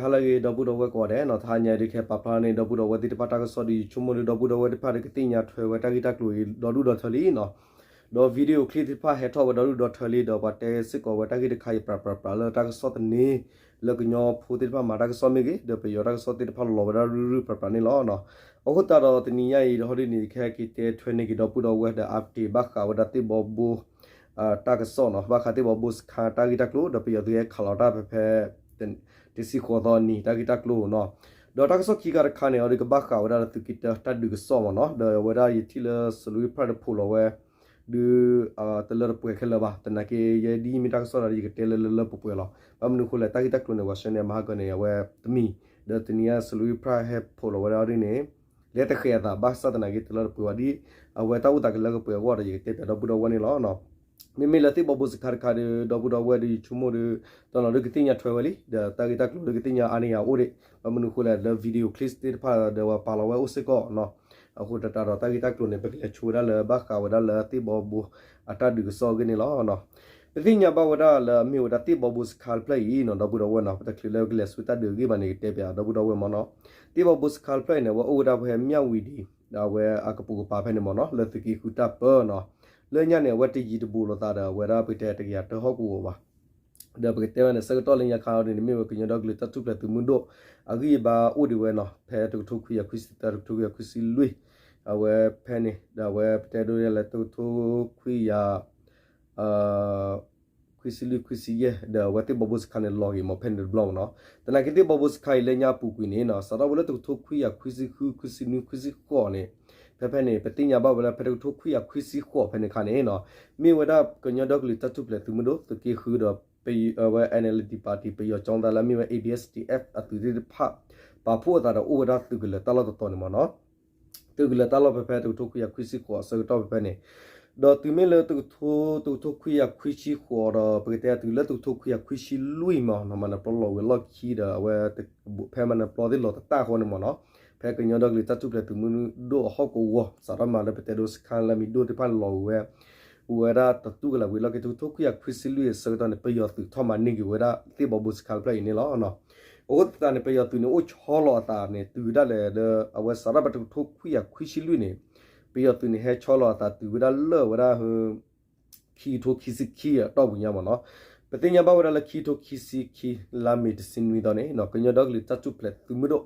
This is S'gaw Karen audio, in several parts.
ဟါလၢအဂ့ၤ ဒီပုၢ်ဒီဝဲၢ်ကိးဂၤဒဲးနီၤ, တဟါညါအံၤဒုး ကဟဲပာ်ဖျါန့ၢ် ဒီပုၢ်ဒီဝဲၢ်သ့ၣ်တဖၣ်တၢ်ကစီၣ်ဒီး ယဆိကမိၣ်ဒီး ဒီပုၢ်ဒီဝဲၢ်သ့ၣ်တဖၣ်ဒီး ကသ့ၣ်ညါထွဲဝဲတၢ်ဂ့ၢ်တၢ်ကျိၤအံၤ ဒီဒူၣ်ဒီထၢလံနီၤ. ဒီး video clip သ့ၣ်တဖၣ်ဟဲထီၣ်ဝဲဒီဒူၣ်ဒီထၢလံ ဒီးပှၤတဲစ့ၢ်ကီးဝဲတၢ်ဂ့ၢ်တခါအံၤ ပြးပြးပြးလၢတၢ်ကစီၣ်သန့ လၢကညီဖိသ့ၣ်တဖၣ်မၤတၢ်ကစီၣ်မ့ၢ်ဂ့ၤ ဒီးပယီၤတၢ်ကစီၣ်သ့ၣ်တဖၣ်လီၤဝဲဒၣ်ရုၢ်ရုၢ်ပြးပြးန့ၣ်လီၤ. အဃိသတးဒီးတနံၤညါအံၤဒီး ဟီဒ်န့ၣ် ကဟဲက့ၤတဲထွဲန့ၢ်က့ၤဒီပုၢ်ဒီဝဲၢ်ဒီး update ဘၣ်ဃးဝဲဒၣ်သ့ၣ်ဘီဘိ တၢ်ကစီၣ်နီၤ, ဘၣ်ဃးသ့ၣ်ဘီဘိစခါတၢ်ဂ့ၢ်တၢ်ကျိၤ ဒီးပယီၤသုးဟဲခးလီၤတၢ်ဖဲဖဲ တဆံဃိးသီအနံၤ တၢ်ဂ့ၢ်တၢ်ကျိၤနီၤ. ဒီးတၢ်ကစီၣ်ခံခါတခါန့ၣ် အီၤဒုးကဘၣ်ဃးဝဲဒၣ်လၢသုးက့တၢတၢ်ဒုးကစီၣ်မ့ၢ်နီၤ, ဒီးအဝဲဒၣ်ယထံၣ်လၢ Salween Press ဒီးဖီၣ်လီၤဝဲ ဒုး တလၢတပှဲၤခဲလၢာ်ဘၣ်, သနာ်က့ ယဲဒ်မ့ၢ်တၢ်ကစီၣ်ဒီး ယကတဲလၢလၢလၢပှဲၤပှဲၤလီၤ. ဘၣ်မနုၤအဃိလဲၣ် တၢ်ဂ့ၢ်တၢ်ကျိၤန့ၣ် ပှၤဆှၢန့ၢ်မဟါကၢန့ၣ် အဝဲတမံၤ, ဒီးတနံၤညါ Salween Press ဟဲဖီၣ်လီၤဝဲဒၣ်ဒ်န့ၣ် လဲၤတဃဲၤအသး ဘၣ်ဆၣ်သနာ်က့ တလၢတပှဲၤဘၣ်ဒ် အဝဲတၢ်အိၣ်သးကလၢကပှဲၤအဂီၢ်ဒီး ယကတဲပၠးဒီပုၢ်ဒီဝဲၢ်န့ၣ်လီၤ. မ့မ့ၢ်လၢသ့ၣ်ဘီဘိစခါတခါဒီး ဒီပုၢ်ဒီဝဲၢ်ဒီး ယဆိကမိၣ်ဒီး တနီၤဒုးကသ့ၣ်ညါထွဲဝဲလံ, ဒီးတၢ်ဂ့ၢ်တၢ်ကျိၤဒုးကသ့ၣ်ညါအါန့ၢ်ယၤအိၣ်ဒံး, ဘၣ်မနုၤအဃိလဲၣ် လၢ video clip သ့ၣ်တဖၣ်ဒီး ပှၤပာ်လီၤဝဲအိၣ်စ့ၢ်ကီးနီၤ. အဃိသတးဒီးတၢ်ဂ့ၢ်တၢ်ကျိၤန့ၣ် ပကလဲၤဆိဝဲဒၣ်လၢဘၣ်ဃးဝဲဒၣ်လၢသ့ၣ်ဘီဘိအတၢ်ဒုးကစီၣ်အဂ့ၢ်န့ၣ်လီၤ. ပသ့ၣ်ညါဘၣ်ဝဲဒၣ်လၢအမ့ၢ်ဝဲဒၣ်သ့ၣ်ဘီဘိစခါတဖျၢၣ်အံၤနီၤ ဒီပုၢ်ဒီဝဲၢ်နီၤ, ပတချုးလၢပကလဲၤဆူတၢ်ဒုးအဂ့ၢ်ဘၣ်န့ၣ် ကတဲပၠးဒီပုၢ်ဒီဝဲၢ်မ့ၢ်နီၤ. သ့ၣ်ဘီဘိစခါတဖျၢၣ်အံၤန့ၣ် အဝဲအိၣ်ဝဲဒၣ်ဖဲမၠၣ်ဝံၤဒံး ဒီးအဝဲအကပိာ်ကပၤဖဲန့ၣ်မ့ၢ်နီၤ, လၢသုးက့ဃုတၢ်ပၢနီၤ, လၢညါန့ၣ် အဝဲတယံၤတဘူးလိာ်သးဒီး အဝဲဒၣ်ပကတဲတကယၤတၢဟီၣ်ကဝီၤဘၣ်. ဒီးပကတဲဝဲန့ၣ် ဆၢကတီၢ်လၢညါခါအံၤန့ၣ် မ့ၢ်ဝဲကညီဒီကလုာ်တၢ်ထူၣ်ဖျဲးသုးမုၢ်ဒိၣ် အဂံၢ်အဘါအိၣ်ဒံးဝဲနီၤ, ဖဲတကထိခွံကယၤခွံဆံသၢ တကထိခွံကယၤခွံဆံလွံၢ် အဝဲဖဲန့ၣ် ဒီးအဝဲပတဲဒိးလၢတကထိခွံကယၤ ခွံဆံလွံၢ် ခွံဆံယဲၢ် ဒီးအဝဲသ့ၣ်ဘီဘိစခါန့ၣ် လီၤဂ့ၤမးဖဲန့ၣ်တဘျီမ့ၢ်နီၤ. သနာ်က့သ့ၣ်ဘီဘိစခါအံၤလၢညါအပူၤကွံာ်န့ၣ်နီၤ စးထီၣ်ဝဲလၢတကထိခွံကယၤခွံဆံဃု ခွံဆံနွံ ခွံဆံဃိးန့ၣ် ဖဲဖဲန့ၣ် ပသ့ၣ်ညါဘၣ်ဝဲလၢဖဲတကထိခွံကယၤခွံဆံဃိးဖဲန့ၣ်အခါန့ၣ်နီၤ မ့ၢ်ဝဲဒၣ်ကညီဒီကလုာ်တၢ်ထူၣ်ဖျဲးသုးမုၢ်ဒိၣ် သုးက့ဃုဒီး အဝဲ NLD party ပယီၤကၠီသးလၢအမ့ၢ်ဝဲ A B S D F အသုးသ့ၣ်တဖၣ် ပာ်ဖှိၣ်အသးဒီးအိၣ်ဝဲဒၣ်သုးကလၢၤတၢ်လီၢ်တတီၤန့ၣ်မ့ၢ်နီၤ. သုးကလၢၤတၢ်လီၢ်ဖဲဖဲတကထိခွံကယၤခွံဆံဃိးအဆၢကတီၢ်ဖဲဖဲန့ၣ် ဒီးတုၤမ့ၢ်လၢတကထိ တကထိခွံကယၤခွံဆံဃိးဒီး ပကတဲတုၤလၢတကထိခွံကယၤခွံဆံလွံၢ်မ့ၢ်နီၤ မၤနၢၤပျီလီၤဝံၤအလီၢ်ခံဒီး အဝဲ ဖဲမၤနၢၤပျီသ့ၣ်လီၤတတၢ်အဃိန့ၣ်မ့ၢ်နီၤ ဖဲကညီဒီကလုာ်တၢ်ထူၣ်ဖျဲးသုးမုၢ်ဒိၣ်အဟီၣ်ကဝီၤ စးထီၣ်မၤလၢပတဲဒိးစခါလၢမံၤဒိၣ်သ့ၣ်တဖၣ်န့ၣ်လီၤဝံၤဝဲ ဝံၤဝဲဒၣ်တတူၢ်ကလာ်ဝံၤအလီၢ်ခံ တကထိခွံကယၤခွံဆံလွံၢ်အဆၢကတီၢ်န့ၣ် ပယီၤသုးထီၣ်မၤန့ၢ်က့ၤဝဲဒၣ်သ့ၣ်ဘီဘိစခါတဖျၢၣ်အံၤန့ၣ်လီၤ. အဃိသတးန့ၣ် ပယီၤသုးန့ၣ် အိၣ်ဆီလီၤအသးန့ၣ် တုၤဝဲဒၣ်လဲာ်လၢ အဝဲစးထီၣ်ဖဲတကထိခွံကယၤခွံဆံလွံၢ်န့ၣ် ပယီၤသုးန့ၣ် ဟဲဆီလီၤအသးတုၤဝဲဒၣ်လၢဝဲဒၣ် ခံကထိခံဆံခံအတီၢ်ပူၤညါမ့ၢ်နီၤ. ပသ့ၣ်ညါဘၣ်ဝဲဒၣ်လၢခံကထိခံဆံခံ လါမ့ၤတဆံနွံသီန့ၣ် ကညီဒီကလုာ်တၢ်ထူၣ်ဖျဲးသုးမုၢ်ဒိၣ်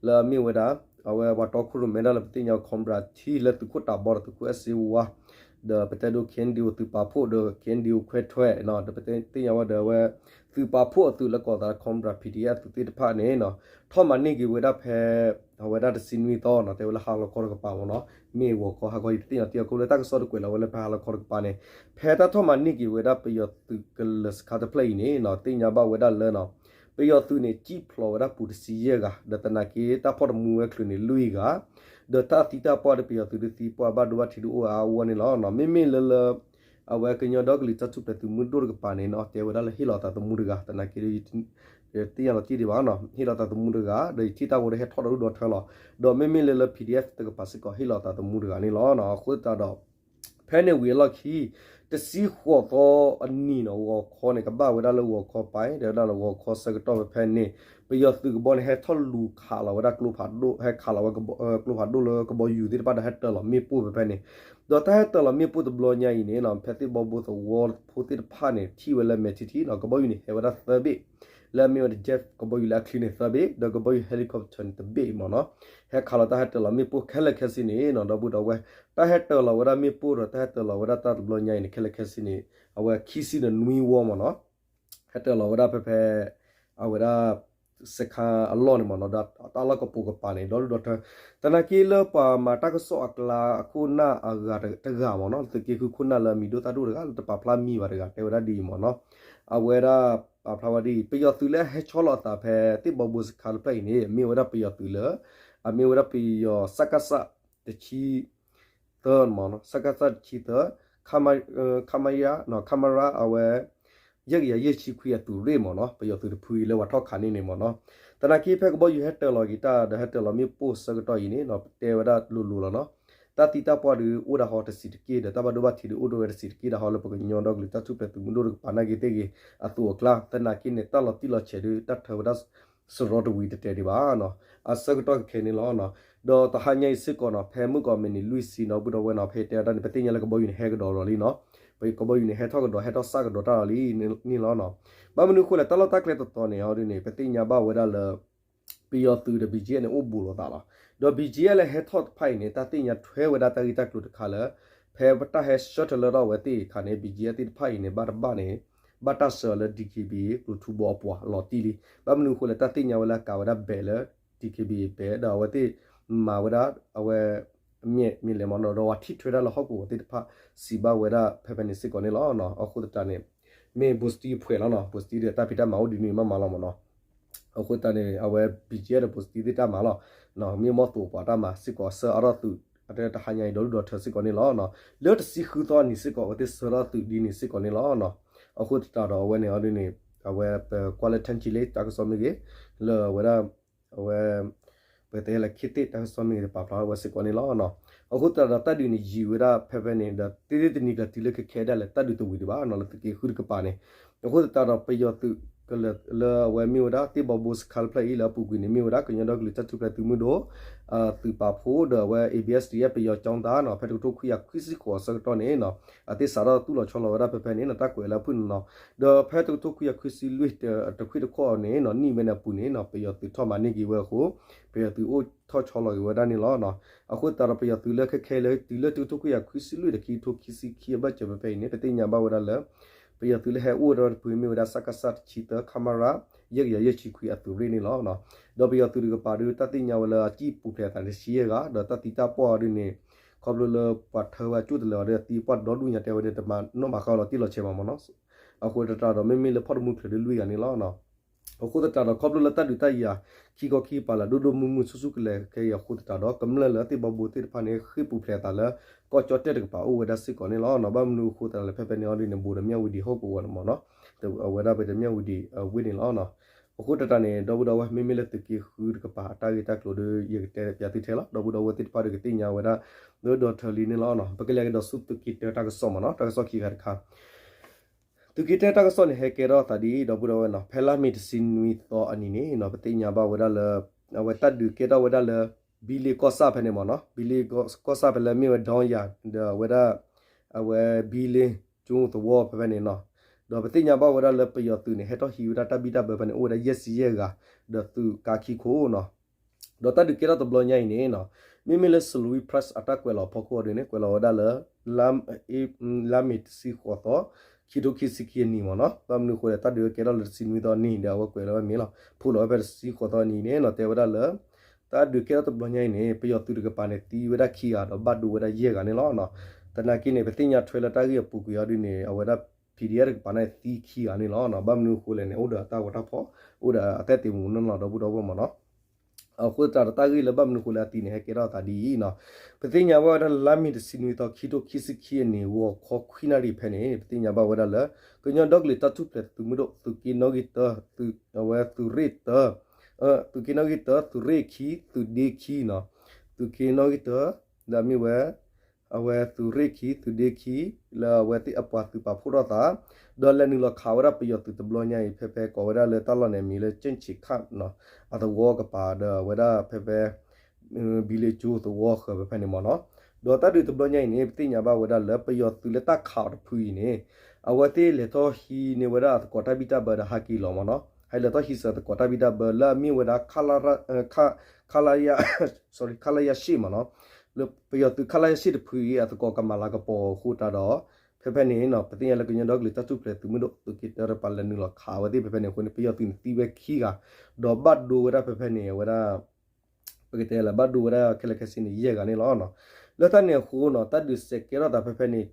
လၢအမ့ၢ်ဝဲဒၣ် အဝဲပှၤတီခိၣ်ရိၣ်မဲဒၣ်လၢပသ့ၣ်ညါ Cobra ထံလၢသုးခိၣ်တးဘီဒီးသုးခိၣ်အဲၣ်စ့ဝါ ဒီးပတဲဒိ K N D O သုးပာ်ဖှိၣ်ဒီး K N D O ခွဲးထွဲး ဒီးပသ့ၣ်ညါဝဲဒီးအဝဲ သုးပာ်ဖှိၣ်အသုးလၢကီၢ်သး Cobra P D F သုးသ့ၣ်တဖၣ်န့ၣ် ထီၣ်မၤန့ၢ်က့ၤဝဲဒၣ်ဖဲ အဝဲဒၣ်တဆံနွံသီနီၤ တဲဝဲလၢဟါလီၤခီတကပၤမ့ၢ်နီၤ မ့ၢ်ဂီၤခီဟါခီယတသ့ၣ်ညါတံၢ်အီၤ ခီဖျိလၢတၢ်ကစီၣ်တကွဲးလီၤဝဲလၢဖဲဟါလီၤခီတကပၤန့ၣ် ဖဲတၢ်ထီၣ်မၤန့ၢ်က့ၤဝဲဒၣ်ပယီၤသုးကလၢၤစခါတဖျၢၣ်အံၤန့ၣ် သ့ၣ်ညါဘၣ်ဝဲဒၣ်လၢ ပယီၤသုးန့ၣ် ကံၣ်ဖျိးဝဲဒၣ်ပူၤတဆံယဲၢ်ဂၤ ဒီးသနာ်က့တၢ်ဖီၣ်တမူဝဲချုးန့ၣ်လွံၢ်ဂၤ ဒီးတၢ်သံတၢ်ပှၢ်ဒီးပယီၤသုးဒုးသံပှၢ်ဘၣ်ဒိဘၣ်ထံးဒုးအိၣ်ဝဲအါအါဝဲန့ၣ်လီၤ. မ့မ့ၢ်လၢလၢ အဝဲကညီဒီကလုာ်တၢ်ထူၣ်ဖျဲးသုးမုၢ်ဒိၣ်တကပၤန့ၣ် တဲဝဲဒၣ်လၢဟ့ၣ်လီၤသးသမူတဂၤ သနာ်က့ တသ့ၣ်ညါလီၤတံၢ်ဒံးဘၣ်နီၤ ဟ့ၣ်လီၤသးသမူတဂၤ ဒီးယထံၣ်တၢ်ဂီၤဒီးဟဲထီၣ်ဒီးဒိၣ်ဒီးထၢလီၤ ဒီးမ့မ့ၢ်လၢလၢ P D F တကပၤစ့ၢ်ကီးဟ့ၣ်လီၤသးသမူတဂၤန့ၣ်လီၤ. အဃိသတးဒီး ဖဲန့ၣ်ဝံၤအလီၢ်ခံ တဆံဃိးသီအနံၤနီၤ ဂီၤခီန့ၣ် ကဘၣ်ဝဲဒၣ်လၢဂီၤခီပာ် တဲဝဲဒၣ်လၢဂီၤခီဆၢကတီၢ်ဖဲဖဲန့ၣ် ပယီၤသုးကဘီန့ၣ် ဟဲထီၣ်လူၤခးလီၤဝဲဒၣ်ကျိဖးဒိၣ် ဟဲခးလီၤဝဲ ကျိဖးဒိၣ်လၢကဘီယူၤသ့ၣ်တဖၣ်ဒီးဟဲတၢၤလီၤမ့ၣ်ပိၢ်ဖဲဖဲန့ၣ် ဒီးတၢ်ဟဲတၢၤလီၤမ့ၣ်ပိၢ်တဘျီညါအံၤန့ၣ် ဖဲသ့ၣ်ဘီဘိသဝီဖိသ့ၣ်တဖၣ်န့ၣ် ထံၣ်ဝဲလၢမဲာ်ထံထံနီၤ ကဘီယူၤန့ၣ် ဟဲဝဲဒၣ်သၢဘ့ၣ် လၢအမ့ၢ်ဝဲဒၣ် Jet ကဘီယူၤလၢအချံန့ၣ်သၢဘ့ၣ် ဒီးကဘီယူၤ helicopter န့ၣ်တဘ့ၣ်မ့ၢ်နီၤ ဟဲခးလီၤတၢ်ဟဲတၢၤလီၤမ့ၣ်ပိၢ်ခဲလၢာ်ခဲဆ့န့ၣ်နီၤ ဒီပုၢ်ဒီဝဲၢ် တၢ်ဟဲတၢၤလီၤဝဲဒၣ်မ့ၣ်ပိၢ်ဒီးတၢ်ဟဲတၢၤလီၤဝဲဒၣ်တၢ်တဘျီညါအံၤန့ၣ် ခဲလၢာ်ခဲဆ့န့ၣ် အဝဲခံဆံဒီးနွံဝီမ့ၢ်နီၤ ဟဲတၢၤလီၤဝဲဒၣ်ဖဲဖဲ အဝဲဒၣ် စခါအလီၢ်န့ၣ်မ့ၢ်နီၤ ဒီးတၢ်လီၢ်ကပိာ်ကပၤန့ၣ် ဒီဒူၣ်ဒီထၢ သနာ်က့လၢပှၤမၤတၢ်ကစီၣ်အကျါအခိၣ်နၢ်အဂၤတဂၤမ့ၢ်နီၤ သုးက့ဃုခိၣ်နၢ်လၢအမံၤဒိၣ်သၣ်ဒိၣ်တဂၤလၢတပာ်ဖျါမံၤဘၣ်တဂၤ တဲဝဲဒၣ်ဒ်အံၤမ့ၢ်နီၤ အဝဲဒၣ်ပာ်ဖျါဝဲဒ်အံၤ ပယီၤသုးလၢအဟဲဆီလီၤအသးဖဲသ့ၣ်ဘီဘိစခါတဖျၢၣ်အံၤန့ၣ် မ့ၢ်ဝဲဒၣ်ပယီၤသုးလၢ အမ့ၢ်ဝဲဒၣ်ပယီၤ စကစ တဆံ သၢမ့ၢ်နီၤ စကစ တဆံသၢ ခမရ ခမရ အဝဲ ယဲၢ်ကယၤယဲၢ်ဆံခွံအသုးရ့ၣ်မ့ၢ်နီၤ ပယီၤသုးတဖုအံၤလၢပှၤထီၣ်ခးန့ၢ်န့ၣ်မ့ၢ်နီၤ သနာ်က့ဖဲကဘီယူၤဟဲတၢၤလီၤက့ၤတၢ်ဒီးဟဲတၢၤလီၤမ့ၣ်ပိၢ်ဆၢကတီၢ်အံၤန့ၣ်နီၤ ပတဲဝဲဒၣ်လိၤလိၤလီၤနီၤ တၢ်သံတၢ်ပှၢ်ဒုးအိၣ်ဒၣ်ဟီတဆံးတက့ၢ်ဒီး တၢ်ဘၣ်ဒိဘၣ်ထံးဒုးအိၣ်ဒၣ်ဝဲတဆံးတက့ၢ်ဒၣ်ဟီလၢပကညီဒီကလုာ်တၢ်ထူၣ်ဖျဲးသုးမုၢ်ဒိၣ်တကပၤနာ်က့သ့ၣ်ဂ့ၤ အသိးအကျါ သနာ်က့န့ၣ် တၢ်လီၤတံၢ်လီၤဆဲးဒုး တၢ်ထၢဝဲဒၣ် စရီတဝံၤတတဲဒံးဘၣ်နီၤ, အဆၢကတီၢ်ခဲခဲန့ၣ်လီၤ. ဒီးတဟါညါအံၤစ့ၢ်ကီးနီၤ ဖဲမုၢ်ကီၢ်မ့ၢ်နံၤလွံၢ်ဆံနီၤ ဒီပုၢ်ဒီဝဲၢ်နီၤ ဖဲတဲအတၢ်န့ၣ် ပသ့ၣ်ညါလၢကဘီယူၤန့ၣ်ဟဲကဒီးလီၤလံနီၤ, ပကဘီယူၤန့ၣ်ဟဲထီၣ်ကဒီး ဟဲထီၣ်စၢ်ကဒီးတၢ်လီၤလံန့ၣ်လီၤ. ဘၣ်မနုၤအဃိလဲၣ် တၢ်လီၢ်တၢ်ကျဲတတီၤန့ၣ် အီၤဒ်န့ၣ် ပသ့ၣ်ညါဘၣ်ဝဲဒၣ်လၢ ပယီၤသုးဒီး ဘီကၠံအၣ်န့ၣ် အိၣ်ဘူးလိာ်သးလီၤ. ဒီး ဘီကၠံအၣ် လၢဟဲထီၣ်တဖၣ်အံၤန့ၣ် တၢ်သ့ၣ်ညါထွဲဝဲဒၣ်တၢ်ဂ့ၢ်တၢ်ကျိၤတခါလၢ ဖဲပတၢ်ဟဲဆှၢထၢၣ်လၢထီၣ်ဝဲသ့ၣ်အခါန့ၣ် ဘီကၠံအၣ်သ့ၣ်တဖၣ်အံၤန့ၣ် ဘၣ်တဘၣ်န့ၣ် ဘၣ်တၢ်ဆှၢလၢ ဒီက့ဘံ ကျိၤထူဘီအပှၤလီၤတံၢ်လံ. ဘၣ်မနုၤအဃိလဲၣ် တၢ်သ့ၣ်ညါဝဲလၢအကၤဝဲဒၣ်ဘဲးလၢ ဒီက့ဘံ ဘဲး ဒီးအဝဲသ့ၣ်မၤဝဲဒၣ် အဝဲ မ့ၢ်လဲၤမနီၤ ဒီးဝဲထံၣ်ထွဲဒၣ်လၢဟီၣ်ကဝီၤသ့ၣ်တဖၣ် စံးဘၣ်ဝဲဒၣ်ဖဲဖဲန့ၣ်စ့ၢ်ကီးန့ၣ်လီၤ. အဃိသတးန့ၣ် မ့ၢ်ဘိၣ်စတံဖှဲးလီၤနီၤ, ဘိၣ်စတံဒီးတၢ်ဖံးတၢ်မၤအိၣ်ဒ်န့ၣ်မးမးလီၤမနီၤ. အဃိသတးန့ၣ် အဝဲ ဘီကၠံအၣ်ဒီးဘိၣ်စတံသ့ၣ်တၢ်မၤလီၤ. မ့ၢ်မီၢ်သိးပှၤတၢ်မၤစ့ၢ်ကီး ဆှၢအါထီၣ်သုး အတဟါညါအံၤ ဒီဒူၣ်ဒီထၢစ့ၢ်ကီးန့ၣ်လီၤ. လၢတဆံဃုသီအနံၤစ့ၢ်ကီး အဝဲသ့ၣ်ဆှၢထီၣ်သုးဒ်န့ၣ်စ့ၢ်ကီးန့ၣ်လီၤ. အဃိသတးဒီးအဝဲန့ၣ်အီၤဒ်န့ၣ် အဝဲပကွၢ်လၢ ထၢၣ်ကံလ့ တၢ်ကစီၣ်မ့ၢ်ဂ့ၤ လၢအဝဲဒၣ် အဝဲ ပကတဲလၢ ခေတ်သစ် တၢ်ကစီၣ်မ့ၢ်ဂ့ၤ ပာ်ဖျါထီၣ်ဝဲစ့ၢ်ကီးန့ၣ်လီၤ. အဃိသတးဒီးတၢ်ဒုးန့ၣ်ယံာ်ဝဲဒၣ်ဖဲဖဲန့ၣ် ဒီးတ့တနံၤကျၢၤတုၤလၢခဲခဲဒၣ်လဲာ် တၢ်ဒုးတဝံၤဒံးဘၣ်နီၤ လၢသုးက့ဃုတကပၤန့ၣ်. အဃိသတးဒီးပယီၤသုး လၢအဝဲမ့ၢ်ဝဲဒၣ်သ့ၣ်ဘီဘိစခါတဖျၢၣ်အံၤ လၢအပူၤကွံာ်န့ၣ် မ့ၢ်ဝဲဒၣ်ကညီဒီကလုာ်တၢ်ထူၣ်ဖျဲးသုးမုၢ်ဒိၣ် သုးပာ်ဖှိၣ်ဒီးအဝဲ အ့ဘံၣ်အ့ၣ်စတံ ပယီၤကၠီသးနီၤ ဖဲတကထိခွံကယၤခွံဆံဃိးအဆၢကတီၢ်န့ၣ် အသ့ၣ်စးထီၣ်သူၣ်လီၤဆီလီၤဝဲဒၣ်ဖဲဖဲန့ၣ်နီၤ တၢ်ကွဲးလၢအဖုၣ်န့ၣ်နီၤ. ဒီးဖဲတကထိခွံကယၤခွံဆံလွံၢ်တခွံတခီၣ်န့ၣ်နီၤ နံၣ်ဝဲန့ၣ်အပူၤန့ၣ်နီၤ ပယီၤသုးထီၣ်မၤန့ၢ်က့ၤဝဲအဃိ ပယီၤသုးအိၣ်ထီၣ်ဆီလီၤက့ၤဝဲဒၣ်န့ၣ်လီၤ. အဃိသတးဒီးပယီၤသုးလၢခဲခဲလၢတုၤလၢတကထိခွံကယၤခွံဆံလွံၢ်ဒီးခံကထိခံဆံခံအဘၢၣ်စၢၤဖဲဖဲအံၤန့ၣ် ပသ့ၣ်ညါဘၣ်ဝဲဒၣ်လၢ ပယီၤသုးလၢဟဲအိၣ်ဝဲဒၣ်တဖုမ့ၢ်ဝဲဒၣ် စကစ တဆံသၢ ခမရ ယဲၢ်ကယၤယဲၢ်ဆံခွံအသုးရ့ၣ်န့ၣ်လီၤ. ဒီးပယီၤသုးတကပၤဒီးတၢ်သ့ၣ်ညါဝဲလၢအစံၣ်ပူၤဖျဲးအသးန့ၣ် တဆံယဲၢ်ဂၤ ဒီးတၢ်သံတၢ်ပှၢ်အီၤဒ်န့ၣ် ခီဖျိလၢပှၤထၢဝဲအကၠိၣ်တလၢာ်အီၤဒီးသံပှၢ်ဒီဒူၣ်ညါတဲဝဲဒီး တမၤနီၣ်မၤဃါလီၤတံၢ်လီၤဆဲးမးမနီၤ. အဃိသတးဒီးမ့မ့ၢ်လၢဖီၣ်တမူချုးဒီးလွံၢ်ဂၤန့ၣ်လီၤ. အဃိသတးဒီးခီဖျိလၢတၢ်ဒုးတၢ်ယၤ ခံခီခံကပၤလၢဒိၣ်ဒိၣ်မုၢ်မုၢ်ဆူၣ်ဆူၣ်ကလဲာ်ခဲအံၤအဃိသတးဒီး ကမျၢၢ်လၢသ့ၣ်ဘီဘိသ့ၣ်တဖၣ်န့ၣ် ဃ့ၢ်ပူၤဖျဲးအသးလၢ ကီၢ်ကၠီၣ်တဲၣ်တကပၤအိၣ်ဝဲဒၣ်စ့ၢ်ကီးန့ၣ်လီၤ. ဘၣ်မနုၤအဃိသတးလဲၣ်ဖဲဖဲန့ၣ်အီၤဒ်န့ၣ် ဘူးဒီးမၠၣ်ဝတံၤဟီၣ်ကဝီၤန့ၣ်မနီၤ. အဝဲဒၣ်ပတမၠၣ်ဝတံၤအဝ့ၢ်န့ၣ်လီၤ. အဃိသတးန့ၣ် ဒီပုၢ်ဒီဝဲၢ် မ့မ့ၢ်လၢသုးက့ဃုတကပၤ တၢ်ဂ့ၢ်တၢ်ကျိၤဒီး ယကတဲပၠးသုထဲလီၤ. ဒီပုၢ်ဒီဝဲၢ်သ့ၣ်တဖၣ်ဒီးကသ့ၣ်ညါဝဲဒၣ် လၢဒီးထၢလံန့ၣ်လီၤ. ပကလဲၤကဒီးဆူသုးက့တၢတၢ်ကစီၣ်မနီၤ တၢ်ကစီၣ်ခံဂၤတခါ သုးက့တၢတၢ်ကစီၣ်န့ၣ် ဟဲကဲထီၣ်သးဒ်အံၤ ဒီပုၢ်ဒီဝဲၢ်နီၤ ဖဲလါမ့ၤတဆံနွံသီအနံၤန့ၣ်နီၤ ပသ့ၣ်ညါဘၣ်ဝဲဒၣ်လၢ အဝဲတၢ်ဒုးကဲထီၣ်ဝဲဒၣ်လၢ ဘံလ့ကီၢ်ဆၣ်ဖဲန့ၣ်မနီၤ ဘံလ့ကီၢ်ဆၣ်ဖဲလၢမ့ၢ်ဝဲဒီယၤ ဒီးအဝဲဒၣ် အဝဲဘံလ့ကၠိသဝီဖဲဖဲန့ၣ်နီၤ ဒီးပသ့ၣ်ညါဘၣ်ဝဲဒၣ်လၢပယီၤသုးန့ၣ် ဟဲထီၣ်ဟံးဝဲဒၣ်တၢ်ဘံၣ်တၢ်ဘၢဖဲန့ၣ် အိၣ်ဝဲဒၣ်ယဲၢ်ဆံယဲၢ်ဂၤ ဒီးသုးကါခံခိၣ်နီၤ ဒီးတၢ်ဒုးကဲထီၣ်တဘျီညါအံၤန့ၣ်နီၤ မ့မ့ၢ်လၢ Salween Press အတၢ်ကွဲးလီၤဖီခိၣ်အီၤဒ်န့ၣ် ကွဲးလီၤဝဲဒၣ်လၢ လါမ့ၤတဆံဃိးသီ ခံကထိခံဆံခံအနံၤမနီၤ ဘၣ်မနုၤအဃိလဲၣ် တၢ်ဒုးကဲထီၣ်လၢတဆံနွံသီအနံၤ ဒီးအဝဲကွဲးလီၤဝဲမ့ၢ်လီၤ ဖီၣ်လီၤဝဲဖဲတဆံဃိးသီအနံၤန့ၣ်နီၤ တဲဝဲဒၣ်လၢ တၢ်ဒုးကဲထီၣ်တဘျီညါအံၤန့ၣ် ပယီၤသုးတကပၤန့ၣ် သံဝဲဒၣ်ခံဂၤ ဒီးဘၣ်ဒိဝဲဒၣ်ယဲၢ်ဂၤန့ၣ်လီၤ. သနာ်က့န့ၣ် ပသ့ၣ်ညါထွဲလၢတၢ်ဂ့ၢ်အပူၤကွံာ်အီၤဒ်န့ၣ် အဝဲဒၣ် PDF တကပၤန့ၣ် သံခံဂၤန့ၣ်လီၤ. ဘၣ်မနုၤအဃိလဲၣ်န့ၣ် အိၣ်ဒီးအတၢ်ဂီၤတၢ်ဖီၣ် အိၣ်ဒီးအသဲသ့ၣ်မူနီၢ်နီၢ် ဒီပုၢ်ဒီဝဲၢ်မနီၤ အဃိသတးဒီးတၢ်ဂ့ၢ်လၢဘၣ်မနုၤအဃိလၢအသံန့ၣ် ဟဲကဲထီၣ်အသးဒ်အံၤနီၤ ပသ့ၣ်ညါဘၣ်ဝဲဒၣ်လၢလါမ့ၤတဆံနွံသီ ခံကထိခံဆံခံအနံၤ ဂီၤခီခွံနၣ်ရံၣ်ဖဲန့ၣ် ပသ့ၣ်ညါဘၣ်ဝဲဒၣ်လၢ ကညီဒီကလုာ်တၢ်ထူၣ်ဖျဲးသုးမုၢ်ဒိၣ် သုးက့နီၣ်ဂံၢ်တၢ အဝဲသုးရ့ၣ်တၢ သုးက့နီၣ်ဂံၢ်တၢ သုးရ့ၣ်ခံ သုးဒ့ခံနီၤ သုးက့နီၣ်ဂံၢ်တၢ ဒီးမ့ၢ်ဝဲ အဝဲသုးရ့ၣ်ခံ သုးဒ့ခံ လၢအဝဲသ့ၣ်အပှၤသုးပာ်ဖှိၣ်ထီၣ်သး ဒီးလဲၤနုာ်လီၤခးဝဲဒၣ်ပယီၤသုးတဘျီညါအံၤ ဖဲဖဲကိးဝဲဒၣ်လၢတၢ်လီၢ်န့ၣ် မံၤလၢ ကၠ့ၣ်ဆံးခၣ်နီၤ အသဝီကပၤ ဒီးအဝဲဒၣ်ဖဲဖဲ ဘံလ့ကၠိသဝီဃၢၤဖဲဖဲန့ၣ်မနီၤ ဒီးတၢ်ဒုးတဘျီညါအံၤန့ၣ် ပသ့ၣ်ညါဘၣ်ဝဲဒၣ်လၢပယီၤသုးလၢတၢ်ခးအီၤတဖုအံၤန့ၣ် အဝဲသ့ၣ်လဲၤထီၣ်ဟံးန့ၢ်ဝဲဒၣ်အသကိးတၢ်ဘံၣ်တၢ်ဘၢဒီးဟးက့ၤလီၤမနီၤ ဟဲလဲၤထီၣ်ဟံးစၢၤသကိးတၢ်ဘံၣ်တၢ်ဘၢလၢအမ့ၢ်ဝဲဒၣ် ခလရ sorry ခလရ ရှစ်မနီၤ လၢပယီၤသုး ခလရ ရှစ်တဖုအံၤ အသကိးကမၤလၤကပီၤအဃိသတးဒီး ဖဲဖဲန့ၣ်နီၤ ပသ့ၣ်ညါလၢကညီဒီကလုာ်တၢ်ထူၣ်ဖျဲးသုးမုၢ်ဒိၣ် သုးက့တၢတကပၤလဲၤနုာ်လီၤခးဝဲသ့ၣ်ဖဲဖဲန့ၣ်အဃိန့ၣ် ပယီၤသုးန့ၣ်သံဝဲခံဂၤ ဒီးဘၣ်ဒိဝဲဒၣ်ဖဲဖဲန့ၣ် အဝဲဒၣ် ပကတဲလၢဘၣ်ဒိဝဲဒၣ်ခဲလၢာ်ခဲဆ့န့ၣ် ယဲၢ်ဂၤန့ၣ်လီၤ. လၢတၢ်န့ၣ်အဃိနီၤ တၢ်ဒုးစဲးကဲထီၣ်သးဖဲဖဲန့ၣ်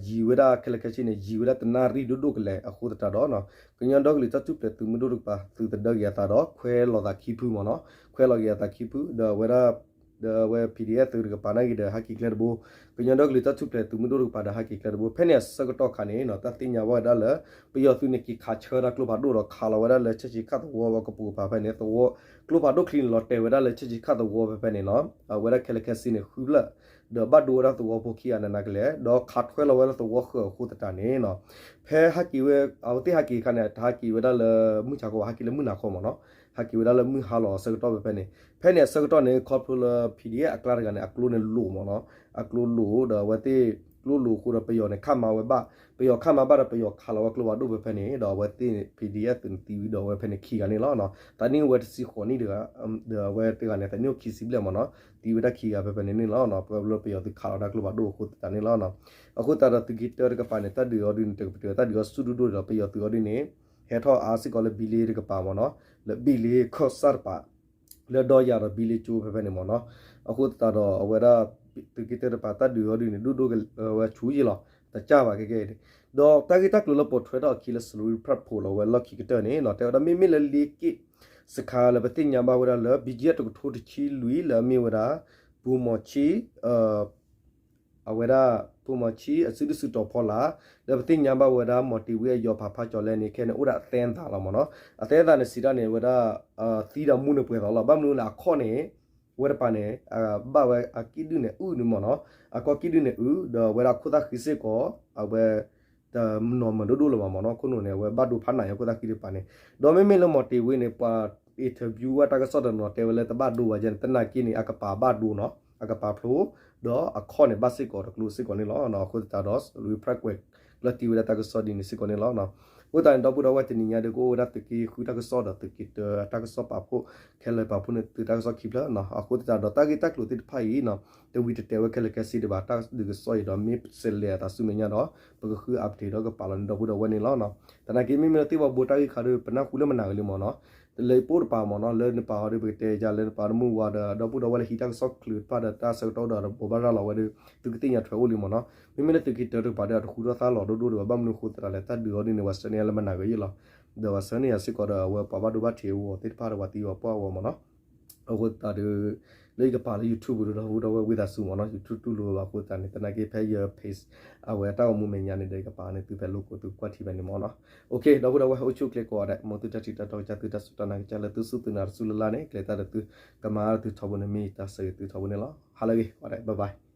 ယံာ်ဝဲဒၣ်ခဲလၢာ်ခဲဆ့န့ၣ် ယံာ်ဝဲဒၣ်တနၣ်ရံၣ်ဒိၣ်ဒိၣ်ကလဲာ်အဃိသတးဒီး ကညီဒီကလုာ်တၢ်ထူၣ်ဖျဲးသုးမုၢ်ဒိၣ်တကပၤ သုးသဒၢက့ၤအသးဒီး ခွဲလီၤသးခံဖုမနီၤ ခွဲလီၤက့ၤအသးခံဖု ဒီးအဝဲဒၣ် ဒီးအဝဲ PDF သုးတကပၤန့ၣ်ဂ့ၤဒီးဟးက့ၤကျဲတဘိ ကညီဒီကလုာ်တၢ်ထူၣ်ဖျဲးသုးမုၢ်ဒိၣ်တကပၤဒီးဟးက့ၤကျဲတဘိ ဖဲန့ၣ်အဆၢကတီၢ်ခါန့ၣ်နီၤ တၢ်သ့ၣ်ညါဘၣ်ဝဲဒၣ်လၢ ပယီၤသုးန့ၣ်က့ၤခးဆၢဒၣ်ကျိဖးဒိၣ်ဒီးခးလီၤဝဲဒၣ်လၢ ဆဲးဆံးခၣ်သဝီကပူၤကပၤဖဲန့ၣ် သဝီ ကျိဖးဒိၣ်ချံန့ၣ်လီၤတဲာ်ဝဲဒၣ်လၢ ဆဲးဆံးခၣ်သဝီဖဲဖဲန့ၣ်နီၤ အဝဲဒၣ်ခဲလၢာ်ခဲဆ့န့ၣ်ဃုဖျၢၣ် ဒီးဘၣ်ဒိဝဲဒၣ်သဝီဖိခံဂၤနးနးကလဲာ် ဒီးခးထွဲလီၤဝဲလၢသဝီဃၢၤအဃိသတးန့ၣ်နီၤ ဖဲဟးက့ၤဝဲ အဝဲသ့ၣ်ဟးက့ၤအခါန့ၣ် တဟးက့ၤဝဲဒၣ်လၢမုၢ်ဆါခီဘၣ် ဟးက့ၤလၢမုၢ်နၤခီမနီၤ ဟဲက့ၤဝဲဒၣ်လၢမုၢ်ဟါလီၤအဆၢကတီၢ်ဖဲဖဲန့ၣ်, ဖဲန့ၣ်အဆၢကတီၢ်န့ၣ် ခီဖျိလၢ P D F အကျါတဂၤန့ၣ် အကျိန့ၣ်လိာ်မ့ၢ်နီၤ, အကျိလိာ်ဒီးအဝဲသ့ၣ်ကျိလိာ်အဃိဒီးပယီၤန့ၣ်ခးမၤဝဲဘၣ်, ပယီၤခးမၤဘၣ်ဒီးပယီၤခးလီၤဝဲကျိဖးဒိၣ်ဖဲဖဲန့ၣ် ဒီးအဝဲသ့ၣ် P D F သုးန့ၣ်သံဝံၤဒီးအဝဲဖဲန့ၣ်ခံဂၤန့ၣ်လီၤ. သးနံၣ်အိၣ်ဝဲတဆံဃိးနံၣ်တဂၤ, ဒီးအဝဲတဂၤန့ၣ် သးနံၣ်အိၣ်ခံဆံဘျဲၣ်မ့ၢ်နီၤ, သံဝဲဒၣ်ခံဂၤဖဲဖဲန့ၣ်န့ၣ်လီၤ. ပှၤလၢပယီၤသုးခးလီၤဝဲဒၣ်ကျိဖးဒိၣ်အဃိသတးန့ၣ်လီၤ. အဃိသတးဒီးသုးက့တၢတကပၤန့ၣ် တၢ်ဒုးအီၤဒုန့ၣ် တကပတုာ်တၢ်ဒုးအီၤဆူၣ်ဒိၣ်ဒိၣ်ဒီး ပယီၤသုးအီၤဒုန့ၣ် ဟဲထီၣ်အါစ့ၢ်ကီးလၢဘံလ့တကပၤမ့ၢ်နီၤ, လၢဘံလ့ခီၣ်စၣ်တပၤ လၢဒီယၤဒီးဘံလ့ကၠိဖဲဖဲန့ၣ်မ့ၢ်နီၤ. အဃိသတးဒီးအဝဲဒၣ် သုးက့တၢတပၤတၢ်ဒုးအီၤဒုန့ၣ် ဒိၣ်ဒိၣ်ဝဲဆူယံာ်လီၤ, တကၢ်ဘၣ်ကဲကဲအံၤန့ၣ်, ဒီးတၢ်ဂ့ၢ်တၢ်ကျိၤလၢပိာ်ထွဲထီၣ်အခံလၢ Salween Press ဖိးလီၤဝဲလီၢ်ခံကတၢၢ်န့ၣ်နီၤ တဲဝဲဒၣ်မ့မ့ၢ်လၢလ့က့ၣ်စခါလၢပသ့ၣ်ညါဘၣ်ဝဲဒၣ်လၢ ဘီကၠံအတကထိတဆံလွံၢ်လၢအမ့ၢ်ဝဲဒၣ် ပူမီၤဆံ အဝဲဒၣ် ပူမီၤဆံအစုဒုၣ်စုတီၤဖီလာ် လၢပသ့ၣ်ညါဘၣ်ဝဲဒၣ် မီၤတ့ၤဝ့အယီၤဖးဖးကၠီၤလဲန့ၣ် ခဲန့ၣ်အိၣ်ဒၣ်အသဲအသးလီၤမ့ၢ်နီၤ. အသဲအသးန့ၣ်စံးတၢ်န့ၣ် ဝဲဒၣ် သံဒီးမူန့ၣ်ပှဲၤသီလီၤ. ဘၣ်မနုၤလၢအခီၣ်န့ၣ် ဝဲတပၤန့ၣ် ဘၣ်ဝဲအကံၣ်ဒုၣ်န့ၣ်အုၣ်န့ၣ်မ့ၢ်နီၤ, အကီၢ်ကံၣ်ဒုၣ်န့ၣ်အုၣ် ဒီးဝဲဒၣ်ခိၣ်သၣ်ဃံစ့ၢ်ကီး အဝဲ တနီၤမၤဒိၣ်ဒိၣ်လၢၤဘၣ်မ့ၢ်နီၤ. ခိၣ်နူာ်န့ၣ် အဝဲဘၣ်ဒိဖးနးအံၤ ခိၣ်သၣ်ဃံတပၤန့ၣ်, ဒီးမ့မ့ၢ်လၢမီၤတ့ၤဝ့န့ၣ် ပှၤ interview ဝဲတၢ်ကစီၣ်တနီၤတဲဝဲလၢတဘၣ်ဒိဘၣ်ယဲန့ၣ် သနာ်က့န့ၣ် အကပၤဘၣ်ဒိနီၤ, အကပၤဖျိ ဒီးအခီၣ်န့ၣ်ဘၣ်စ့ၢ်ကီးတကျိၤစ့ၢ်ကီးန့ၣ်လီၤ. အဃိသတးဒီး Salween Press ကွဲးကျၢၢ်တံၢ်ဝဲဒၣ်တၢ်ကစီၣ်ဒ်န့ၣ်စ့ၢ်ကီးန့ၣ်လီၤ. အဃိသတးန့ၣ် ဒီပုၢ်ဒီဝဲၢ်တနံၤညါဒီး ကအိၣ်ဝဲဒၣ်သုးက့ဃုတၢ်ကစီၣ်ဒီးသုးက့တၢတၢ်ကစီၣ်ပာ်ဖှိၣ် ခဲလၢာ်ပာ်ဖှိၣ်န့ၢ်သုတၢ်ကစီၣ်ခံဖျၢၣ်နီၤ. အဃိသတးဒီးတၢ်ဂ့ၢ်တၢ်ကျိၤသ့ၣ်တဖၣ်အံၤ တဝံၤတတဲာ်ဝဲခဲလၢာ်ခဲဆ့ဒံးဘၣ် တၢ်ဒုးကစီၣ်အံၤဒီး မ့ၢ်စဲးလဲၤအသးဆူမဲာ်ညါဒီး ပကဃု update ဒီးကပာ်လီၤန့ၢ်ဒီပုၢ်ဒီဝဲၢ်န့ၣ်လီၤ. သနာ်က့မ့မ့ၢ်လၢသ့ၣ်ဝဲဘိတၢ်ဂ့ၢ်ခါဒီး ပနၢ်ဟူလၢမနၤဂ့ၤလံမ့ၢ်နီၤ, လၢပအိၣ်တပၤမ့ၢ်နီၤ လၢနပာ်အီၤဒီး ပကတဲယၤလၢနပာ်တမုၢ်ဝါဒီး ဒီပုၢ်ဒီဝဲၢ်လၢဟံးတၢ်ကစီၣ်ချုးတဖၣ်ဒီး တၢ်ဆၢကတီၢ်ဒီးဘိးဘၣ်ရၤလီၤဝဲဒီး သုကသ့ၣ်ညါထွဲအိၣ်လံမ့ၢ်နီၤ. မ့မ့ၢ်လၢသုးက့တၢတကပၤဒီး အတဃူထီၣ်သါလီၤဒိၣ်ဒိၣ်ဒံးဘၣ်. ဘၣ်မနုၤအဃိသတးလဲၣ် တၢ်ဒုးအီၤဒ်န့ၣ် ပှၤဆှၢန့ၢ်ယၤလၢမနၤဂ့ၤယဲလီၤ. ဒီးပှၤဆှၢန့ၢ်ယၤစ့ၢ်ကီးဒီး အဝဲပှၤဘၣ်ဒိဘၣ်ထံးအဂီၢ်သ့ၣ်တဖၣ်ဒီး ပှၤသံပှၤပှၢ်အဂီၢ်မ့ၢ်နီၤ. အဃိသတးဒီး လၢယကပာ်လၢ YouTube ဒီး ဒီပုၢ်ဒီဝဲၢ်ဝံသးစူၤမ့ၢ်နီၤ YouTube တူၢ်လိာ်ဘၣ်အဃိသတးန့ၣ် သနာ်က့ဖဲယ page အဝဲတၢ်ဂီၤမူမဲာ်ညါန့ၣ်ဒီး ယကပာ်န့ၢ်သုဖဲလိၣ်ကိးသုကွၢ်ထံဖဲန့ၣ်မ့ၢ်နီၤ. အိၣ်ခ့ ဒီပုၢ်ဒီဝဲၢ်အိၣ်ဆူၣ်အိၣ်ချ့ကိးဂၤဒဲး မ်သုတၢ်ထံၣ်တၢ်တီကစၢ် သုတၢ်စူၢ်တၢ်နာ်ကစၢ်လၢသုစူၢ်သုနာ်တစူၢ်လၢ်လၢ်န့ၣ် ကလဲၤတၢ်ဒီးသု ကမၤဒီးသုထီဘိန့ၣ် မ့ၢ်တၢ်ဆၢဂ့ၤသုထီဘိန့ၣ်လီၤ. ဟါလၢအဂ့ၤ ကိးဂၤဒဲး bye bye.